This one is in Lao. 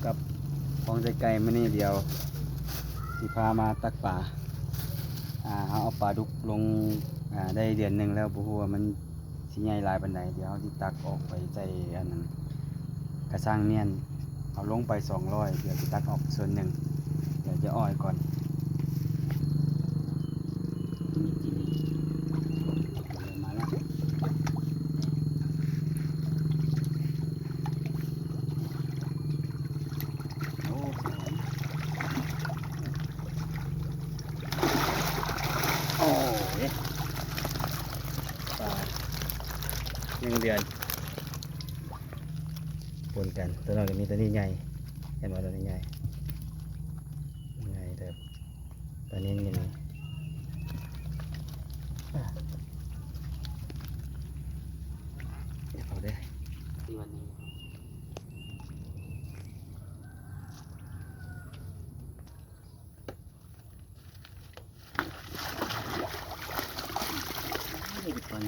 ກັບຂອງໃສ່ໄກ່ ມື້ນີ້ດຽວຊິພາມາຕັກປາ. ອ່າ ເຮົາເອົາປາດຸກລົງ ອ່າ ໄດ້ເດືອນໜຶ່ງແລ້ວ ບໍ່ຮູ້ວ່າມັນຊິໃຫຍ່ຫຼາຍປານໃດ. ດຽວເຮົາຊິຕັກອອກໄປໃສ່ອັນນັ້ນ ກະຊັງນຽນ ເອົາລົງໄປສອງຮ້ອຍ ດຽວຊິຕັກອອກສ່ວນໜຶ່ງ ດຽວຈະອ້ອຍກ່ອນ. ມາແລ້ວ ໂອ້ ສວຍ ໂອ້ຍ ປາໜຶ່ງເດືອນ ປົນກັນ. ຕົວນັ້ນກໍມີ ຕົວນີ້ໃຫຍ່ ເຫັນບໍ່? ຕົວນີ້ໃຫຍ່ ໃຫຍ່ເຕີບ. ຕອນນີ້ມີ ອ່າ ເອົາເດ້ ນີ້ກໍຕອນ